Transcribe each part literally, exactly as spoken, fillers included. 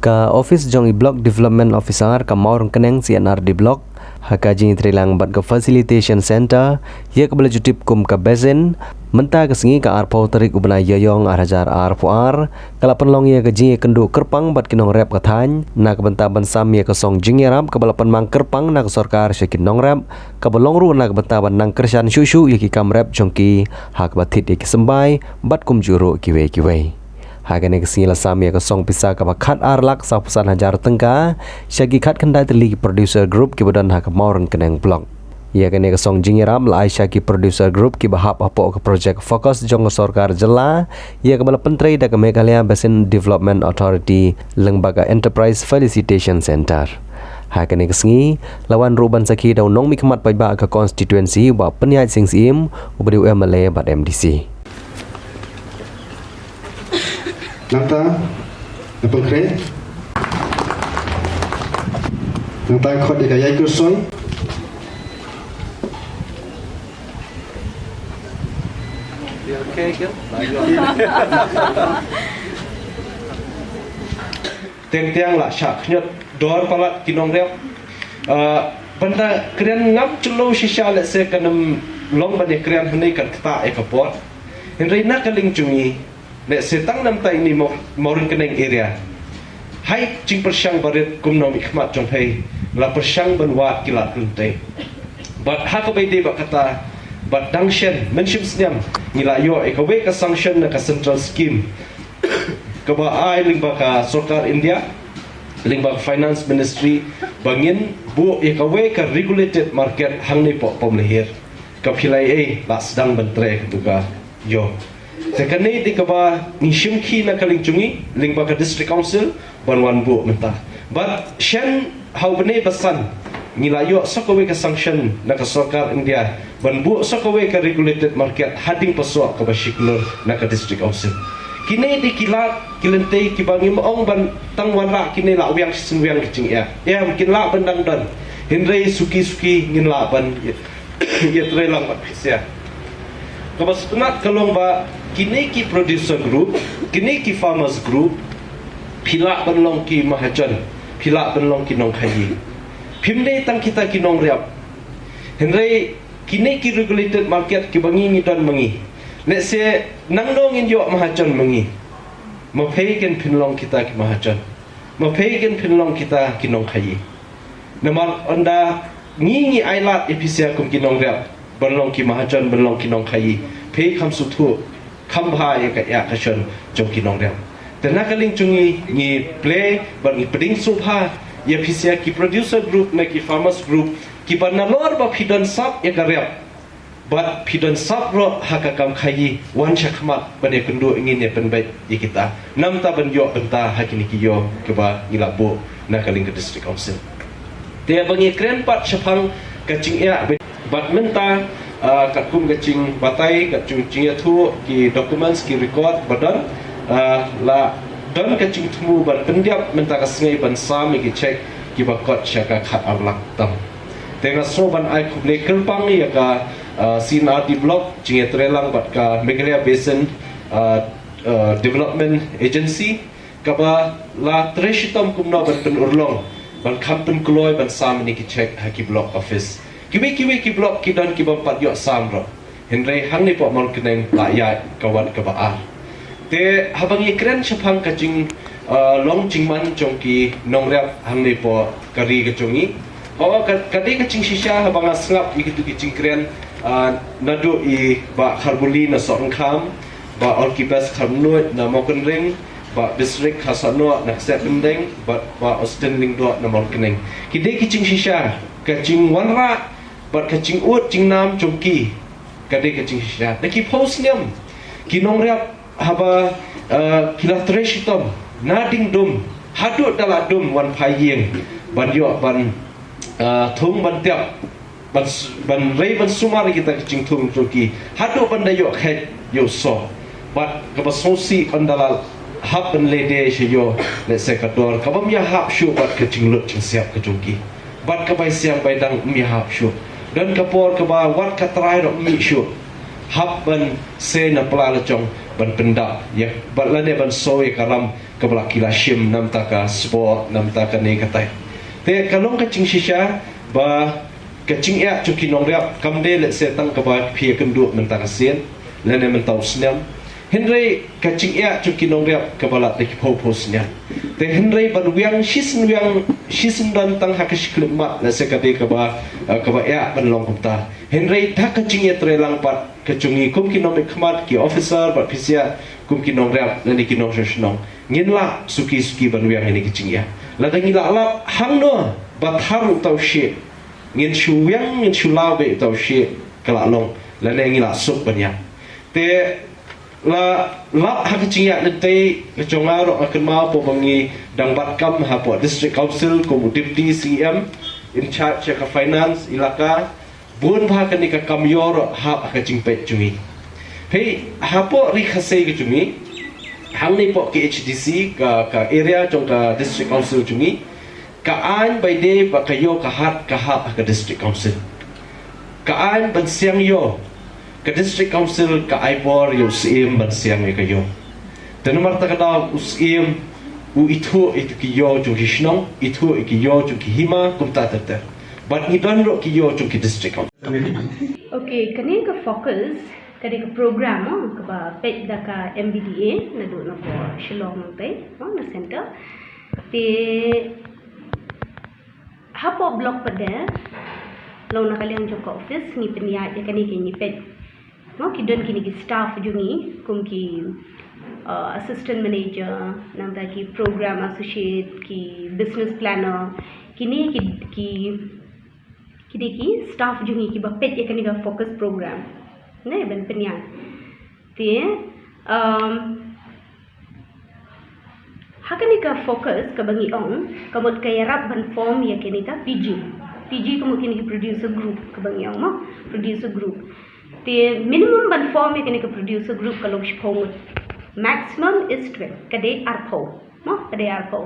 Ka office jong i Block Development Officer ka Mawryngkneng C and R D Block, ha ka jingïatreilang bad ka Facilitation Center, ïa kaba la ju tip kum ka Basin, mynta ka sngi ka arphew tarik u bnai Ïaïong ar hajar arphew ar, ka la pynlong ïa ka jingïakynduh kyrpang bad ki nongrep ka thaiñ, na ka bynta ban sam ïa ka song jingïarap kaba la pynmang kyrpang na ka sorkar sha ki nongrep, kaba long ruh na ka bynta ban nang kyrshan shuh shuh ïa ki kam rep jong ki, ha kaba thied ïa ki symbai, bad kumjuh ruh kiwei kiwei. Ha kane ka sngi la sam ïa ka song pisa kaba khat ar lak sawphew san hajar tyngka, sha ki khat khyndai tylli ki producer group kiba don ha ka Mawryngkneng Block. Ïa kane ka song jingïarap la ai sha ki producer group kiba hap hapoh ka project Focus jong ka sorkar jylla, ïa kaba la pyntrei da ka Meghalaya Basin Development Authority, lyngba ka Enterprise Facilitation Center. Ha kane ka sngi, la wan ruh ban sakhi da u nongmihkhmat paidbah ka constituency, Bah Pynïaid Sing Syiem, uba dei u M L A bad M D C. Nangta, na pynkhreh. Nangta khot ïa ka ïai kyrsoi. Teng teng la shah khñiot dor palat ki nongrep. Ah, ban da kren ngam jylliew shisha lehse kan ym long ban ïakren hangne kan ktah ïa ka por. Hynrei na ka liang jong ngi, lehse tang namar ïa ine i Maw-, Mawryngkneng area. Hei jingpyrshang barit kum u nongmihkhmat jong phi, la pyrshang ban wad ki lad kynthei. Bad ha kaba ïadei bad kata, bad dang shen, mynshem snem, ngi la ïoh ïa kawei ka sanction na ka central scheme, kaba ai lyngba ka sorkar India, lyngba ka Finance Ministry, ba ngin buh ïa kawei ka regulated market hangne hapoh Pamlahir. Ka phi la ïohi, la sdang ban trei katu ka ïoh. Te kane dei kaba ngi shim khie na ka liang jong ngi, lyngba ka District Council, ban wan buh mynta. Bad shen ha u bnai ba san, ngi la ïoh sa kawei ka sanction na ka sorkar India, ban buh sa kawei ka regulated market ha Diengpasoh kaba shi klur na ka District Council. Kine dei ki lad, ki lynti kiba ngim ong ban tang wanrah kine la weng shisien weng ka jingeh. Em, kin lah ban dang don. Hynrei suki suki ngin lah ban ïatreilang bad pisa. Kaba sngewtynnat ka long ba kine ki producer group, kine ki farmers group, phi lah ban long ki mahajon, phi lah ban long ki nongkhaïi. Phim dei tang kita ki nongriap. Hynrei kine ki regulated market kiba ngi ngi don ma ngi. Lehse nangno ngin ïoh mahajon ma ngi. Ma phi kin pynlong kita ki mahajon. Ma phi kin pynlong kita ki nongkhaïi. Namar ynda ngi ngi ai lad ïa pisa kum ki nongriap, ban long ki mahajon, ban long ki nongkhaïi, phi kham sngewthuh, kham bha ïa ka ïa ka shon jong ki nongriap. Te na ka liang jong ngi ngi plie, bad ngi pdiang sngewbha ïa pisa ki producer group ne ki farmers group, kiba nalor ba phi don sap ïa ka riap. Bad phi don sap ruh ha ka kam khaïi, wan shakhmat ban ïakynduh ïa ngin, ïa pynbeit ïa kita. Namar ban ïoh bynta ha kine ki ïew kiba ngi la buh na ka liang ka District Council. Te ba ngi kren pat shaphang ka jingeh bad mynta, ah, katkum ka jingbatai, ka jing, jingïathuh ki documents, ki record ba don, ah, la don ka jingthmu ban pyndep mynta ka sngi ban sam ïa ki cheque kiba kot sha ka khat ar lak tam. Te nga sngew ban ai khublei kyrpang ïa ka, ah, C and R D Block, jingïatreilang bad ka Meghalaya Basin, ah, ah, Development Agency, kaba la trei shitom kumno ban pynurlong, ban kham pynkloi, ban sam ïa ki cheque ha ki block office. Kiwei kiwei ki block ki don kibym pat ïoh sam ruh. Hynrei hangne hapoh Mawryngkneng la ïaid ka wat kaba ar. Te haba ngi kren shaphang ka jing, ah, long jingman jong ki nongriap hangne hapoh ka ri ka jong ngi. Ba ka, ka dei ka jingshisha haba nga sngap ïa kitu ki jingkren, ah, naduh i Bah Kharbuli na Sohryngkham, Bah Orkibas Kharmnuid na Mawkynreng, Bah Bisrik Kharsahnoh na Kseppyndeng, bad Bah Austin Lyngdoh na Mawryngkneng. Ki dei ki jingshisha, ka jingwanrah bad ka jingud jingnam jong ki, ka dei ka jingshisha. Da ki phew snem ki nongriap haba, eh, ki la trei shitom na ding dum haduh da la dum wan phai ïing ban ïoh ban, eh, thung ban tiap, ban s-, ban rei ban sumar ïa kita ki jingthung jong ki haduh ban da ïoh khet ïoh soh. Bad kaba sngewsih ban da la hap ban leit de sha ïoh lehse ka dor kabym ïahap shuh bad ka jinglut jingsiap ka jong ki. Bad ka bai siang bai dang ym ïahap shuh. Don ka por kaba wat ka trai ruh ym mih shuh. Hap ban sei na pla la jong. ban pyndap ïa, bad lane ban soi ïa ka ram kaba la ki la shim namar ka sport, namar kane katai. Te ka long ka jingshisha ba ka jingeh jong ki nongrep kam dei lehse tang kaba phi ïakynduh mynta ka sien lane mynta u snem. Hynrei ka jingeh jong ki nongrep kaba la da ki phew phew snem. Te hynrei ban wiang shisien wiang shisien don tang ha ka shi khyllipmat lehse ka dei kaba, eh, kaba eh ban long kumta. Hynrei da ka jingïatreilang pat ka jong ngi kum ki nongmihkhmat, ki officer bad phi sngewthuh kum ki nongrep lane ki nongshong shnong, ngin lah suki suki ban wiang ïa kane ka jingeh. Lada ngi lah lap hangno ba thar uta u shyieng, ngin shu wiang, ngin shu law beit uta u shyieng, ka lah long lane ngi lah suk ban ïap. Te la lap ha ka jingïap lynti ka jong nga ruh, nga kynmaw hapoh ba ngi dang bat kam hapoh District Council kum u Deputy C E M in charge ïa ka finance elaka, bun bha kane ka kam ïoh ruh hap ha ka jingpeit jong ngi. Phi, hapoh Ri Khasi ka jong ngi, hangne hapoh K H D C, ka, ka area jong ka District Council jong ngi, ka aiñ ba ïadei bad ka ïoh ka hat ka hap ha ka District Council. Ka aiñ ban siang ïoh, ka District Council ka ai bor ïa u Syiem ban siang ïa ka ïoh. Te namar kata ka daw u Syiem u ithuh ïa ki ïoh jong ki shnong, ithuh ïa ki ïoh jong ki hima, kumta ter ter. Bad ngi don ruh ki ïoh jong ki District Council. Okay, kane ka focus, kane ka program, oh, kaba peit da ka M B D A naduh na Shillong nangtai, oh, na center. Te hapoh block pat de, long na ka liang jong ka office, ngi pynïaid ïa kane, ngi peit. Mo, ki don kine ki staff jong ngi kum ki, uh, assistant manager, nangta ki program associate, ki business planner, kine ki, ki, kine ki staff jong ngi kiba peit ïa kane ka focus program. Ne, ban pynïaid. Te, um, ha kane ka focus kaba ngi ong, ka mut ka ïarap ban form ïa kane ka P G. P G ka mut kine ki producer group kaba ngi ong, mo, producer group. Te minimum ban form ïa kane ka producer group ka long shiphew ngut. Maximum is twelve, ka dei arphew. Mo, ka dei arphew.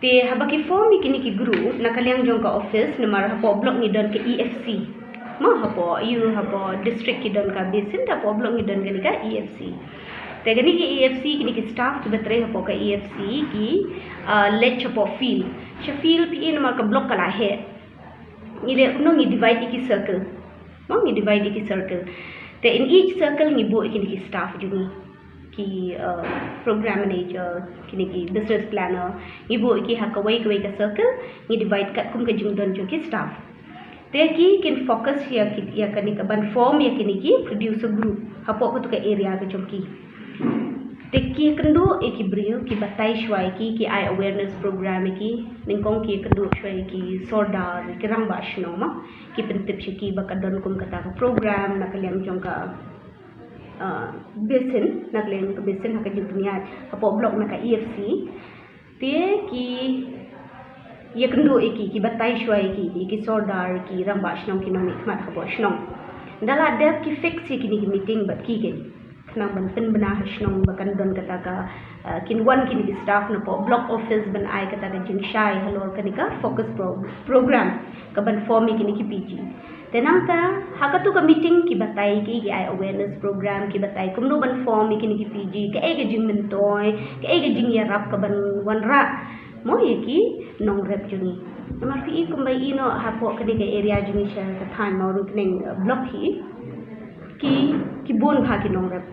Te haba ki form ïa kine ki group na ka liang jong ka office, namar hapoh block ngi don ka E F C. Mo, hapoh, ïa, hapoh district ki don ka basin, hapoh block ngi don kane ka E F C. Te kane ka E F C, kine ki staff kiba trei hapoh ka E F C ki, ah, leit shapoh field. Sha field phi i namar ka block ka la heh. Ngi leh kumno, ngi divide ïa ki circle. Mo, ngi divide ïa ki circle. Te in each circle ngi buh ïa kine ki staff jong ngi. Ki, uh, program manager, kine ki business planner, ngi buh ïa ki ha kawei kawei ka circle, ngi divide katkum ka jingdon jong ki staff. Te ki kin focus ïa ki, ïa kane ka ban form ïa kine ki producer group hapoh katu ka area ka jong ki. Te ki kynduh ïa ki briew, ki batai shuwa ïa ki, ki ai awareness program ïa ki, nyngkong ki kynduh shuwa ïa ki sordar, ki rangbah shnong, mo, ki pyntip sha ki ba ka don kum kata ka program na ka liang jong ka, uh, basin, na ka liang ka basin ha ka jingpynïaid hapoh block na ka E F C. Te ki ïakynduh ïa ki, ki batai shuwa ïa ki, ïa ki sordar, ki rangbah shnong, ki nongmihkhmat hapoh shnong. Ynda la dep ki fix ïa kine ki meeting bad ki, ki khnang ban pynbna ha shnong ba kan don kata ka, uh, kin wan kine ki staff napoh block office ban ai kata ka jingshai halor kane ka focus pro-, program ka ban form ïa kine ki P G. Te nangta ha katu ka meeting ki batai ïa ki, ki ai awareness program, ki batai kumno ban form ïa kine ki P G, kaei ka jingmyntoi, kaei ka jingïarap ka ban wanrah, mo, ïa ki nongrep jong ngi. Namar phi i kumba i noh hapoh kane ka area jong ngi sha ka thaiñ Mawryngkneng, uh, block hi, ki, ki bun bha ki nongrep.